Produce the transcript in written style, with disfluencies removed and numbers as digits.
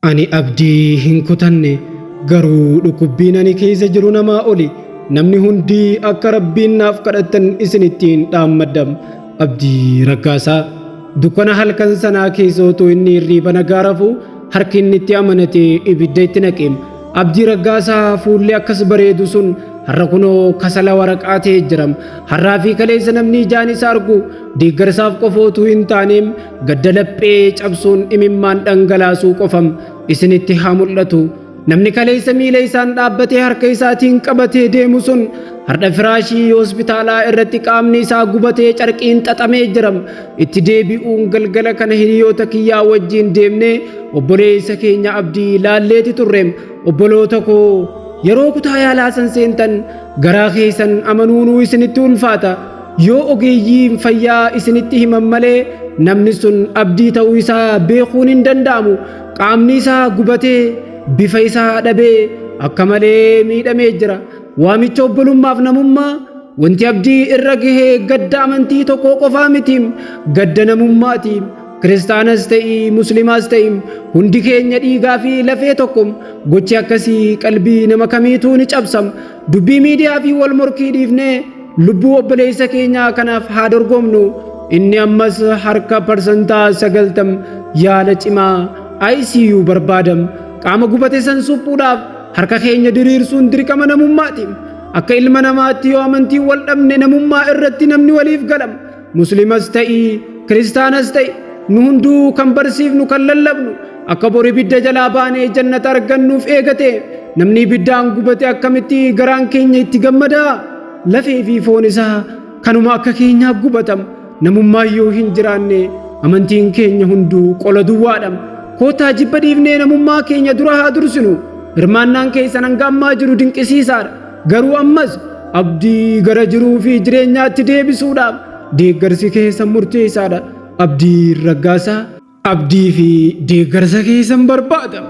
Ani abdii hin kutanne, garuu dhukkubbiin ani keessa jiru namaa oli. Namni hundi akka Rabbiin naaf kadhattan isinittiin dhaammadha. Abdii Raggaasaa. Dukkana halkan sanaa keessa otoo inni hirriiba nagaa rafu harki inni itti amanate ibidda itti naqe. Abdii Raggaasaa fuulli akkas bareedu sun har'a kunoo kasala waraqaa ta'ee jira. Har'aa fi kaleessa namni ijaan isa argu deeggarsaaf qofa utuu hin taane gadda laphee cabsuun imimmaan dhangalaasuu qofam isinitti haa mul'atu. Namni kaleessa miila isaan dhaabbatee harka isaatiin qabatee deemu sun har'a firaashii hospitaalaa irratti qaamni isaa gubatee carqiin xaxamee jira. Itti deebi'uun galgala kana hiriyoota kiyyaa wajjin deemnee obboleessa keenya Abdii laalleeti turre. Obboloota koo, yeroo kutaa yaalaa san seentan garaa keessan amanuunuu isinitti ulfaata. Yoo ogeeyyiin fayyaa isinitti himan malee namni sun Abdii ta'uu isaa beekuun hin danda'amu. Qaamni isaa gubatee, bifa isaa dhabee, akka malee miidhamee jira. Waamicha obbolummaaf namummaa wanti Abdii irra gahe gadda amantii tokkoo qofaa miti, gadda namummaati. Kiristaanas ta'i, Muslimaas ta'i, hundi keenya dhiigaa fi lafee tokko. Gochi akkasii qalbii nama kamiituu ni cabsa. Dubbii miidiyaa fi wal morkii dhiifnee lubbuu obboleessa keenyaa kanaaf haa dorgomnu. Inni ammas harka 90% yaala cimaa ICU barbaada. Qaama gubate san suphuudhaaf harka keenya diriirsuun dirqama namummaati. Akka ilma namaatti yoo amantiin wal dhabne namummaa irratti namni waliif gala. Muslimas ta'i, Kiristaanas ta'i, nu hunduu kan barsiifnu kan lallabnu akka bor ibidda jalaa baanee jannata argannuuf eegate namni ibiddaan gubate akkamitti garaan keenya itti gammadaa? Lafee fi foon isaa kanuma akka keenyaa gubatam. Namummaan yoo hin jiraanne amantiin keenya hunduu qola duwwaadha. Koottaa jibba dhiifnee namummaa keenya dura haa dursinu. Hirmaannaan keessan hanga ammaa jiru dinqisiisaadha. Garuu ammas Abdii gara jiruu fi jireenyaatti deebisuudhaaf deeggarsi keessan murteessaadha. Abdii Raggaasaa. Abdii fi deeggarsa keessan barbaada.